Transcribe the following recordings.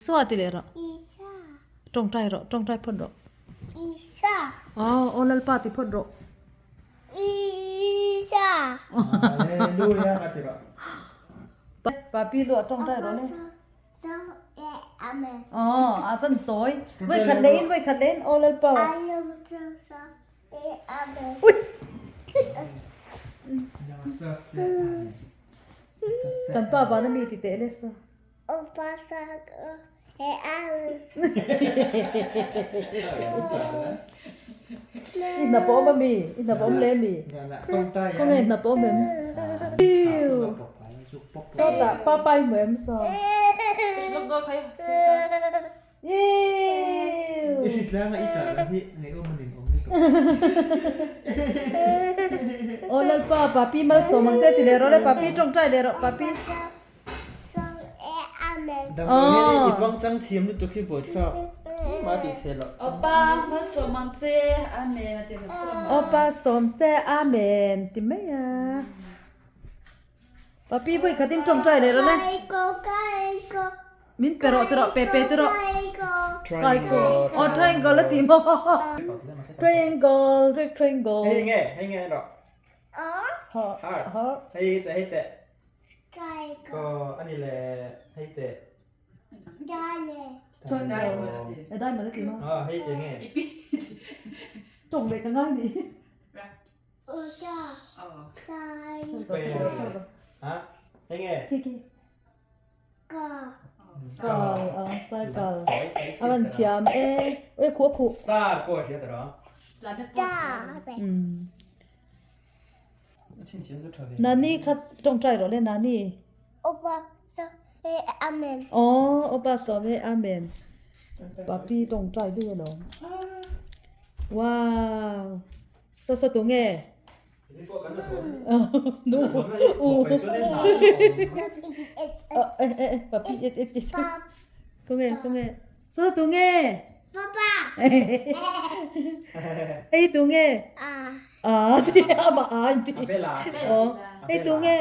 Isua ti leh rawh. Isa. Tawngtai rawh, tawngtai phawt rawh. Isa. Aw, aw Lalpa ti phawt rawh. Isa. Hallelujah ka ti rawh. Papi luah tawngtai rawh le. So, e, amen. Aw, a van tawi. Voi khat leh in, voi khat leh in, aw Lalpa. So, e, amen. Ui. Kan pa van a mi ti teh le sa. I hnap a awm a mi? I hnap a awm le mi? Khawnge hnap a awm em? Sawtah pa pa i hmu em saw? I hritlanga i tah lah hi ngaihawm a nin awm lutuk. Aw Lalpa, Papi malsawm ang che ti leh rawh le, Papi tawngtai leh rawh, Papi. Damdawi hian i pangchang thiam lutuk hi buaithlak engmah a tih theih loh. Awpa malsawm ang che Amen a ti hlawm hlawm a. Awpa sawm che Amen ti mai a. Papi vawi khatin tawngtai leh rawh le. Min pe rawh ti rawh pe pe ti rawh. Triangle. Aw triangle a ti maw. Triangle rectangle. Hei nge hei nge rawh. Heart. Hei te hei te. Aw a ni le hei teh. Triangle. Diamond a ti maw? Aw hei teh nge. Tawng leh ka ngai ni. Square. Ha hei nge. Khi khi. Kal a cycle. A van thiam e. Ui a khuh a khuh. Star pawh a hria ta rawh. Umm. Nani kha tawngtai rawh le Nani. Opa sawm e amen. Aw opa sawm e amen. Papi tawngtai deuh alawm. Wow. Saw saw tu nge? Nu. U. Eh eh eh papi et et et. Khawnge khawnge. Saw tu nge? Papa. Hei tu nge? A. A ti ama a in ti. A bela. Aw. Hei tu nge?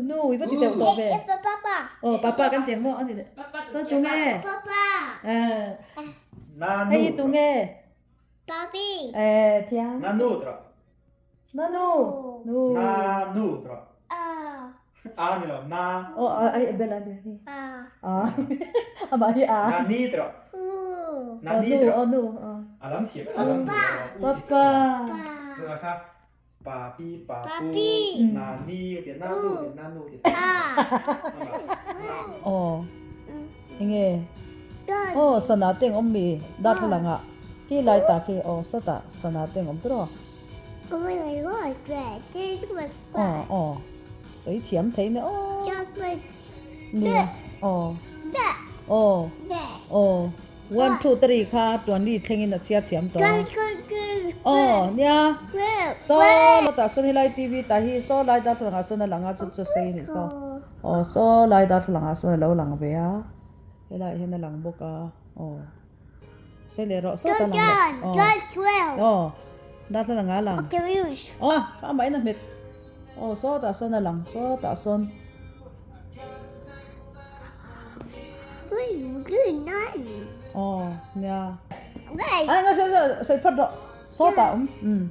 Nu i va ti deuh tawh ve. Papa. Aw papa kan tiang maw ani le. Saw tu nge? Papa. Nanu. Hei tu nge? Papi. Eh thiang. Nanu tawh. Nanu. Nu. Nanu tawh. A. A ni lo na. Aw a ai bela ni. A. A. Amah hi a. Nani tawh. U. Nani nu tawh. aw nu. A lam thiam a lam thiam. Papa. Pa kha papi papu Papi. nani ti nanu ti nanu ti. A. Aw. Enge. Aw sana teng awm mi darthlalang ah khi lai ta khi aw sawtah sana teng awm tawh. Aw aw sawi thiam thei mai aw nia aw aw aw one two three kha tuanli thlengin a chhiar thiam tawh a aw nia saw latah sawn helai T V tah hi saw lai darthlalang ah sawn a lang a chu chu sawi a nih saw aw saw lai darthlalang ah sawn a lo lang ve a helaiah hian a lang bawk a aw. Sawi leh rawh sawt a lang leh. Aw. Aw. Darthlalang ah a lang. Aw ka amah in a hmet. Aw sawtah sawn a lang sawtah sawn. Aw nia. Ai nga sawi sawi phawt rawh. Sawtah a awm. Umm.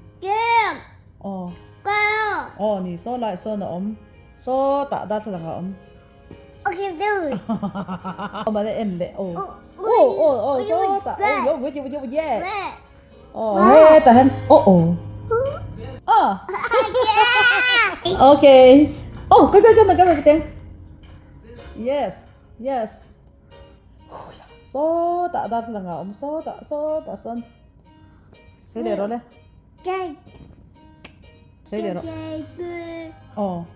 Aw. Aw ni saw lai sawn a awm. Sawtah darthlalang ah a awm. Amah en leh aw aw aw aw sawtah aw yo yo yo ye aw hetah hian aw aw ah okay aw kai kai kai kai kai yes yes sawtah darthlalang ah a awm sawtah sawtah sawn sawi leh rawh le. Sawi leh rawh. Aw.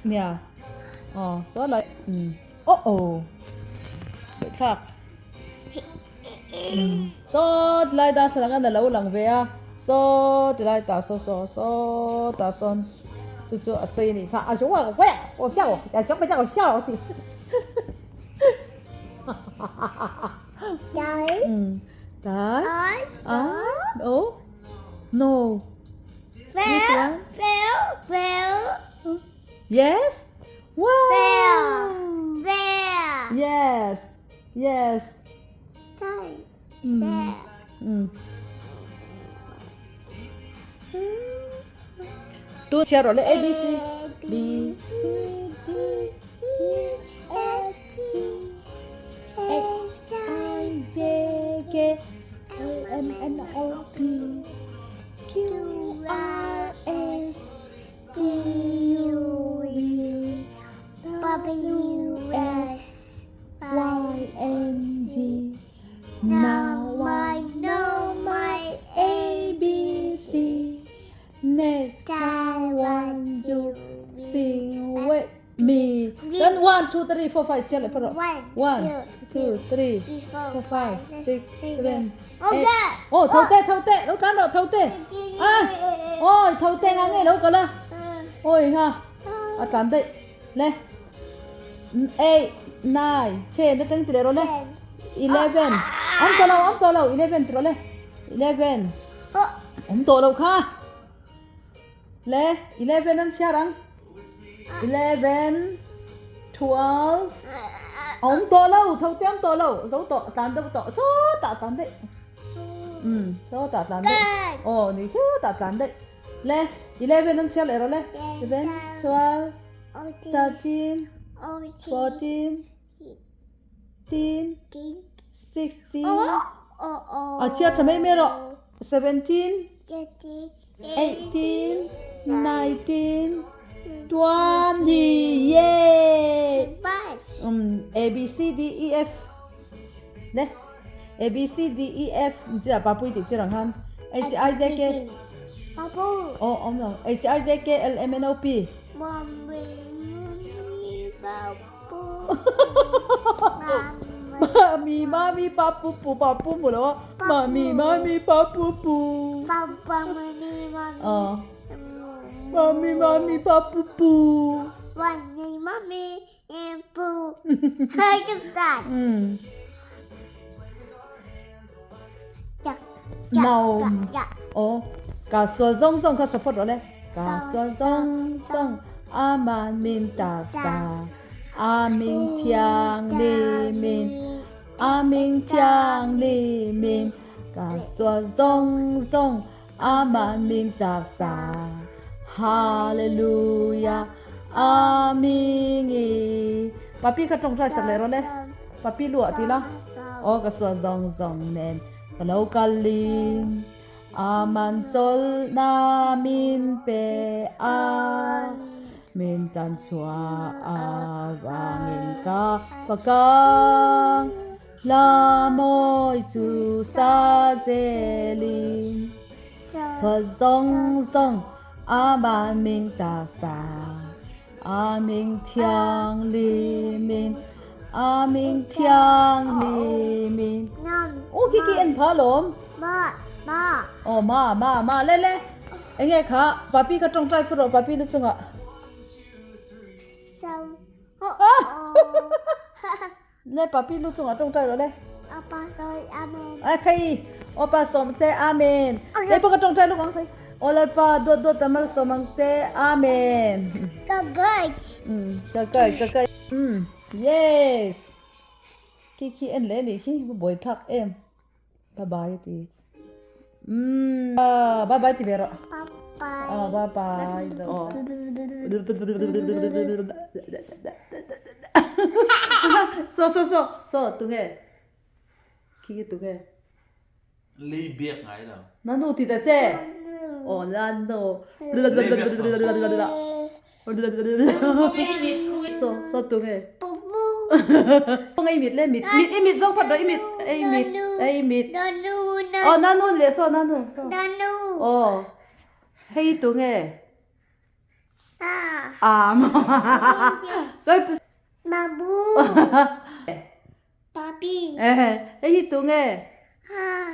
Nia. Aw, saw lai. Um. Oh oh. Thlak. Um. Saw lai dar thlalak a lo lang ve a. Saw ti lai ta saw saw saw ta sawn. Chu chu a sawi a nih kha. A chu wa wa wa chau ya chau chau chau ti. Um. Ta. A. O. No. This one? Yes? Wow! Yes. Yes. Um. Um. Tu chhiar rawh le A B C B C D E F G H I J K L M N O P Q R S T U V W X Y and Z Now I know my A B C Next time won't you sing with me Then 1, 2, 3, 4, 5 chhiar leh phawt rawh 1, 2, 3, 4, 5, 6, 7, 8 Aw tho teh tho teh lo tlan rawh tho teh a aw tho teh nga nge lo kal a awi ha a tlan daih le 8, 9, 10 atang ti leh rawh le 11 awm tawh lo awm tawh lo 11 ti rawh le 11 awm tawh lo kha. Le 11 an chhiar ang. 11, 12, a awm tawh lo, tho te awm tawh lo, zo tawh, tlan deuh tawh, sawtah tlan daih. Um, sawtah tlan daih. Aw, ni sawtah tlan daih. Le 11 an chhiar leh rawh le. 11, 12, 13, 14, 15, 16, a chhiar tha mai mai rawh. 17, 18, 19, 20, yay! A, B, C, D, E, F. Le. A, B, C, D, E, F. Chi papui tih tir ang khan. H, I, J, K. Papu. Oh, awm lo. H, I, J, K, L, M, N, O, P. Mummy, mummy, papu. Mami, mami, papu, pu, papu mu lo a. Mami, mami, papu, pu. Papa, mami, mami. Aw. Mami, mami, papu, pu. Mami, mami, pu. Hai ka ta. No. Aw. Ka sual zawng zawng kha support rawh le. Ka sual zawng zawng aman min taksa. A ming thiang lim in, a ming thiang lim in, Ka sual zawng zawng aman min taksa. Hallelujah, a ming i. Papi kha tawngtai sak leh rawh le. Papi luah ti la. Aw ka sual zawng zawng nen ka lo kal in. Aman chawlhna min pe a, min tan chhuah avangin ka pakang hla mawi chu sa zelin chhuah zawng zawng aman min taksa a ming thianghlimin a ming thianghlimin Aw khi khi en pha lawm Aw ma ma ma le le eng nge kha papi kha tawngtai phawt rawh papi lu chungah Le papi lu chungah tawngtai rawh le Ai khai aw pa sawm che amen Le pawh ka tawngtai lawk ang khai Aw Lalpa duat duat ta mal sawm ang che amen Ka kai Ka kai ka kai Yes Khi khi en leh anih khi va buai thlak em Bye bye a ti Umm bye bye ti ve rawh Aw bye bye zo So so so so tunge Khi khi tunge Lei biak ngai lo. Na nu ti ta che Aw na nu So so tunge Ngei mit le mit mit i mit zong phat rawh i mit ei mit ei mit Aw na nu le so na nu so Aw hei tunge A Hei hi tunge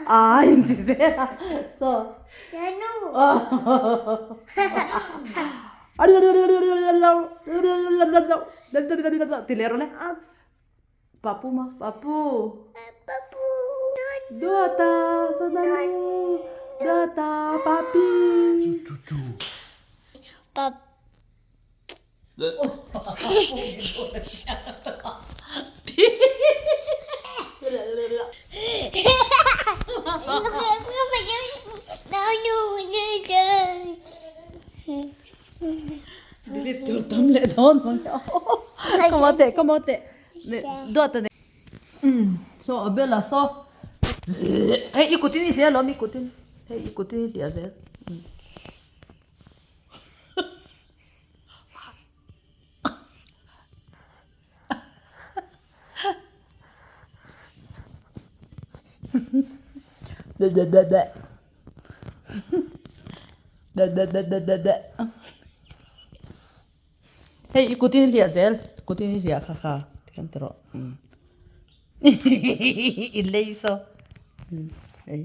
A in ti zel a so Ti leh rawh le Papu ma Papu Duata Sonanu Duata Papi dawn mang e Come on teh come on teh duat a nei saw a bela saw hei i kutin i hria alawm i kutin hei i kutin i hria zel. Hei i kutin i hliah zel kutin i hliah kha kha tikhan ti rawh i lei saw hei